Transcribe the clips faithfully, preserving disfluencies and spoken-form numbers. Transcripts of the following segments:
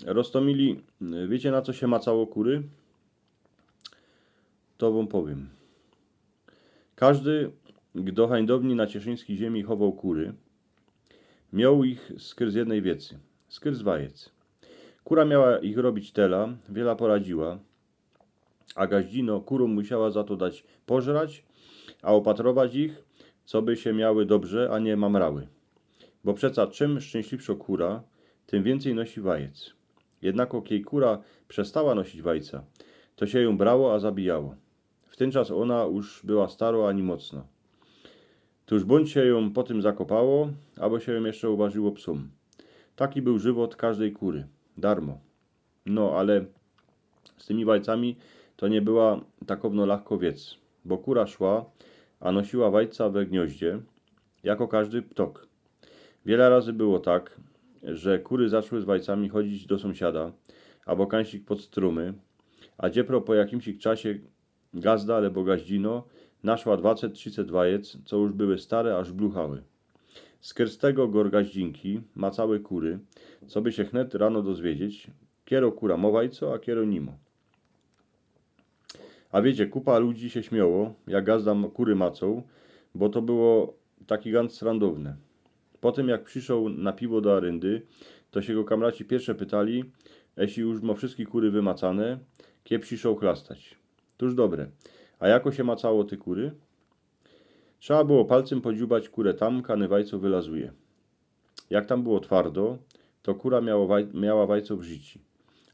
Roztomili, wiecie, na co sie macało kury? To wōm powiym. Kożdy, kto hańdowni na cieszyńskij ziymi chowoł kury, mioł ich skyrz z jednyj wiecy, skyrz z wajec. Kura miała ich robić tela, wiela poradziła, a gaździno kurōm musiała za to dać pożrać, a ôpatrować ich, coby sie miały dobrze, a niy mamrały. Bo przeca czym szczyńśliwszo kura, tym wiyncyj nosi wajec. Jednako kej kura przestała nosić wajca, to sie jōm brało, a zabijało. W tyn czas ôna już była staro, a niymocno. Tōż bōnd sie jōm potym zakopało, abo sie jōm jeszcze ôwarziło psōm. Taki bōł żywot kożdyj kury. Darmo. No, ale z tymi wajcami to niy była takowno lachko wiec, bo kura szła, a nosiła wajca we gnioździe, jako kożdy ptok. Wiela razy było tak, że kury zaczły z wajcami chodzić do sōmsiada, abo kańsik pod strōmy, a dziepro po jakimsik czasie gazda, abo gaździno, naszła dwacet, trzicet wajec, co już były stare, aż bluchały. Skyrz tego gorgaździnki macały kury, coby sie chnet rano dozwiedzieć, kiero kura mo wajco, a kiero niymo. A wiecie, kupa ludzi sie śmioło, jak gazda m-, kury macoł, bo to było taki gans srandowne. Potym, jak przyszoł na piwo do Aryndy, to sie go kamraci piyrsze pytali, jeśli już mo wszyjske kury wymacane, kie przyszoł chlastać. Tōż dobre. A jako sie macało te kury? Trzeba było palcym podziubać kurę tam, kany wajco wylazuje. Jak tam było twardo, to kura miało waj-, miała wajco w życi,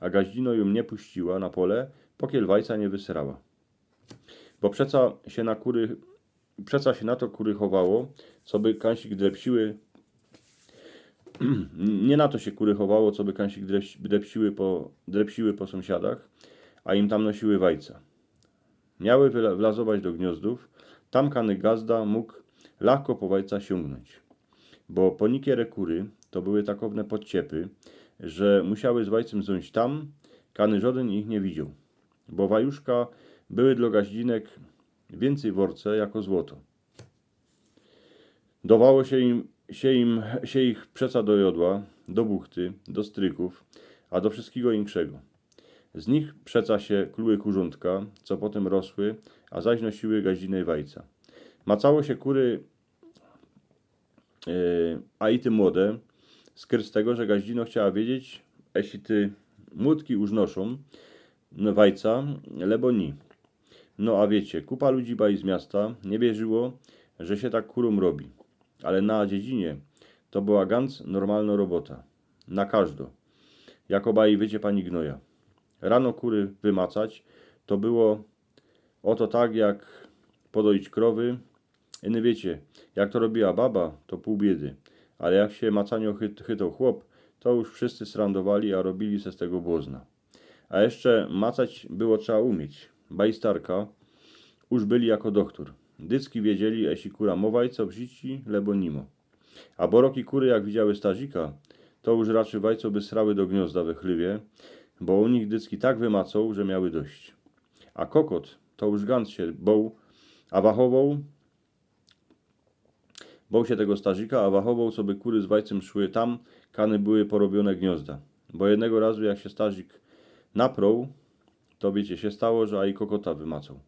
a gaździno jōm niy puściła na pole, pokiel wajca niy wysrała. Bo przeca sie na kury, przeca sie na to kury chowało, coby kańsik drepsiły, niy na to sie kury chowało, coby kańsik drepś-, drepsiły po, drepsiły po sōmsiadach, a im tam nosiły wajca. Miały wyla-, wlazować do gniozdōw, tam kany gazda mōg lachko po wajca siōngnōńć. Bo po nikiere kury to były takowne podciepy, że musiały z wajcym zōńć tam, kany żodyn ich niy widzioł. Bo wajuszka były dlo gaździnek wiyncyj worce jako złoto. Dowało sie im, sie im, sie ich przeca do jodła, do buchty, do strykōw, a do wszyjskigo inkszego. Z nich przeca sie kluły kurzątka, co potym rosły, a zaś nosiły gaździny i wajca. Macało sie kury, e, a i te młode, skyrz tego, że gaździno chciała wiedzieć, jeśli te młodki już noszōm, no, wajca, lebo ni. No a wiecie, kupa ludzi baj z miasta niy wierzyło, że sie tak kurōm robi. Ale na dziedzinie to była gans normalno robota. Na kożdo. Jako baj wyciepanie gnoja. Rano kury wymacać, to było oto tak, jak podoić krowy. Iny wiecie, jak to robiła baba, to pōł biedy. Ale jak sie macanio chyt-, chytoł chłop, to już wszyscy srandowali, a robili se z tego błozna. A jeszcze macać było trzeba umieć. Baj starka, już byli jako dochtor. Dycki wiedzieli, jeśli kura mo wajco w życi, lebo nimo. A boroki kury, jak widziały starzika, to już raczyj wajco by srały do gniozda we chlywie, bo u nich dycki tak wymacoł, że miały dość. A kokot to już gans sie boł, a wachowoł, boł sie tego starzika, a wachowoł, coby kury z wajcym szły tam, kany były porobiōne gniozda. Bo jednego razu, jak sie starzik naproł, to wiecie, sie stało, że a i kokota wymacoł.